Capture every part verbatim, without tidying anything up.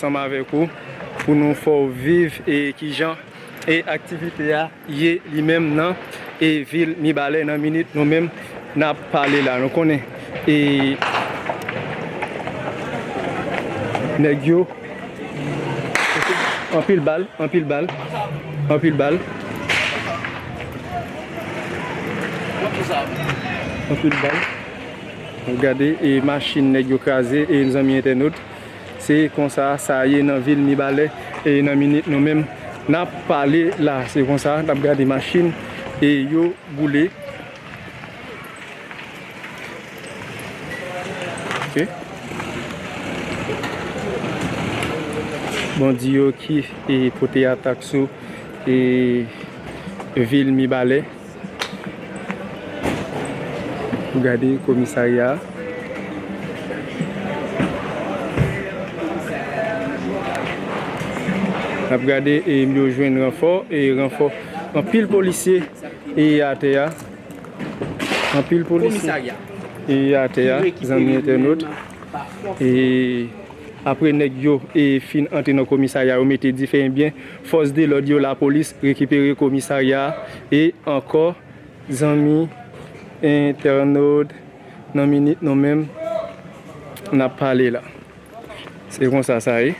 Ansanm avèk ou pou nou fè w viv e kijan e aktivite a ye li menm nan e vil Mibalè nan minit nou menm n ap pale la. Nou konnen e nèg yo anpil bal, anpil bal, anpil bal. Anpil bal. Gade e machin nèg yo kraze e zanmi entènot. Se konsa sa ye nan vil Mibalè e nan minit nou menm n ap pale la. Se konsa n ap gade machin e yo boule. Ok. Bandi yo ki e pote atak sou e vil Mibalè. Gade komisarya a. N ap gade e yo jwenn ranfò e ranfò anpil polisye e atè a. Anpil polisye e atè a, zanmi entènot. E apre nèg yo e fin antre nan komisarya, yo mete dife, ebyen fòs de lòd yo, lapolis rekipere komisarya a e ankò zanmi entènot nan minit nou menm n ap pale la. Se konsa sa ye.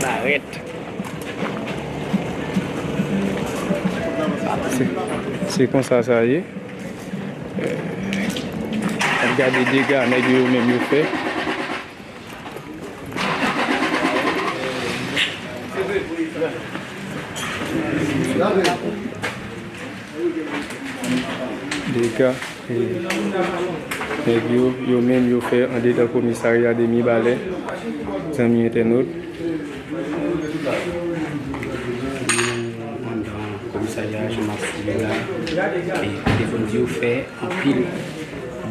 Barèt. Se, se konsa sa ye. N ap gade dega nèg yo menm yo fè. Dega e nèg yo, yo menm yo fè andedan komisarya de Mibalè, zanmi entènot. Andan komisarya Jean Marc Sylvain la, e kote bandi yo fè anpil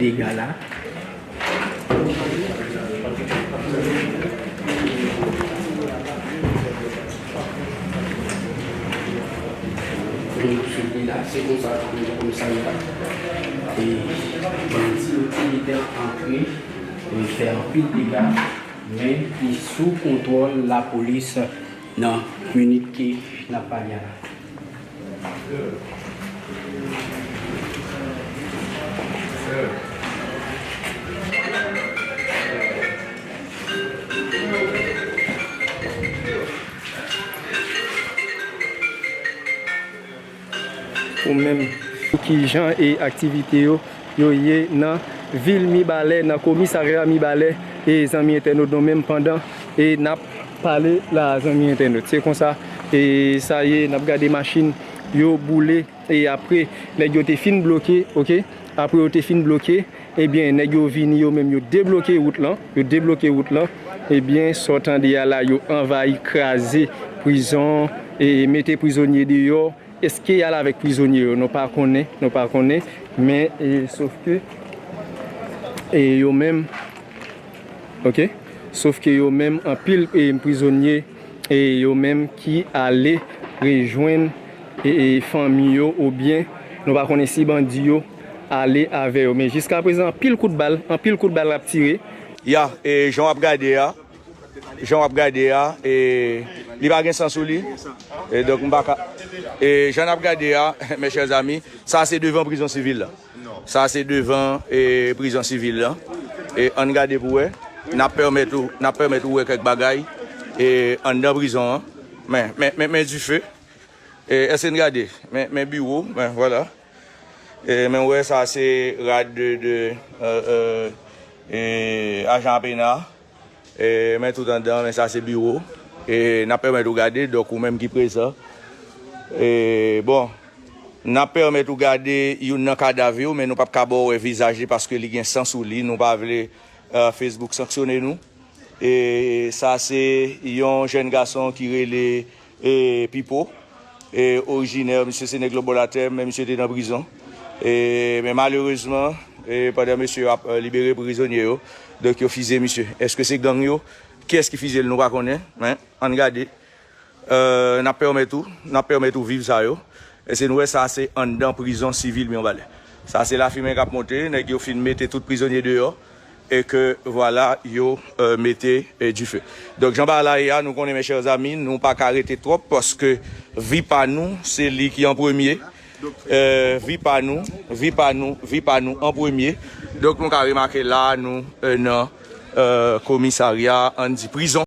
dega la. Donk, sou pi la, se konsa, komisarya, e bandi yo te gentan antre, e fè anpil dega, men li sou kontwòl lapolis nan minit ke n ap pale a la. Ou menm, ki jan e aktivite yo, yo ye nan vil Mibalè, nan komisarya Mibalè, e zanmi entènot nou menm pandan e n ap pale la, zanmi entènot. Se konsa e sa ye, n ap gade machin yo boule e apre nèg yo te fin bloke, ok? Apre yo te fin bloke, ebyen nèg yo vini yo menm yo debloke wout lan, yo debloke wout lan. Ebyen sa w tande a la, yo anvayi kraze prizon e mete prizonye deyò. Èske y al avèk prizonye yo? Nou pa konnen, nou pa konnen. Men e, sof ke e, yo menm, ok? Sof ke yo menm anpil e, prizonye e, yo menm ki ale rejwenn e, e, fanmi yo oubyen nou pa konnen si bandi yo ale avè yo. Men jiskaprezan anpil kout bal, anpil kout bal ap tire. Ya, e, jan w ap gade a, jan w ap gade a, e, li pa gen san sou li. E donk, m pa ka. E, jan n ap gade a, mes chers amis, sa se devan prizon sivil la. Sa se devan, e, prizon sivil la. E ann gade pou wè. N ap pèmèt ou, n ap pèmèt ou wè kèk bagay, e, anndan prizon an. Men, men, men, men dife. E, èske n gade? Men, men biwo, men, vwala. E, men wè, sa se rad de, de, e, e, e, ajan pena. E, men tout anndan, men sa se biwo. E, n ap pèmèt ou gade, donk ou menm ki prezan. E, bon, n ap pèmèt ou gade youn nan kadav yo, men nou p ap ka ba w wè vizaj li paske li gen san sou li. Nou pa vle, e, Facebook sanksyone nou. E sa se yon jèn gason ki rele, e, Pipo, e, orijinè, misye se nèg lòtbò latè, men misye te nan prizon. E, men malerezman, e, pandan mesye yo ap, e, libere prizonye yo, donk yo fize misye. Èske se gang yo? Kiyès ki fize l, nou pa konnen, men ann gade. E, n ap pèmèt ou, n ap pèmèt ou viv sa yo. Èske nou wè sa se anndan prizon sivil Mibalè. Sa se lafimen k ap monte, nèg yo fin mete tout prizonye deyò e ke vwala yo euh, mete euh, dife. Donk jan bagay la ye a, nou konnen mes chers amis, nou pa ka rete twòp paske vi pa nou, se li ki an premye. Euh, vi pa nou, vi pa nou, vi pa nou an premye. Donk nou ka remake la nou euh, nan euh, komisarya, ann di prizon.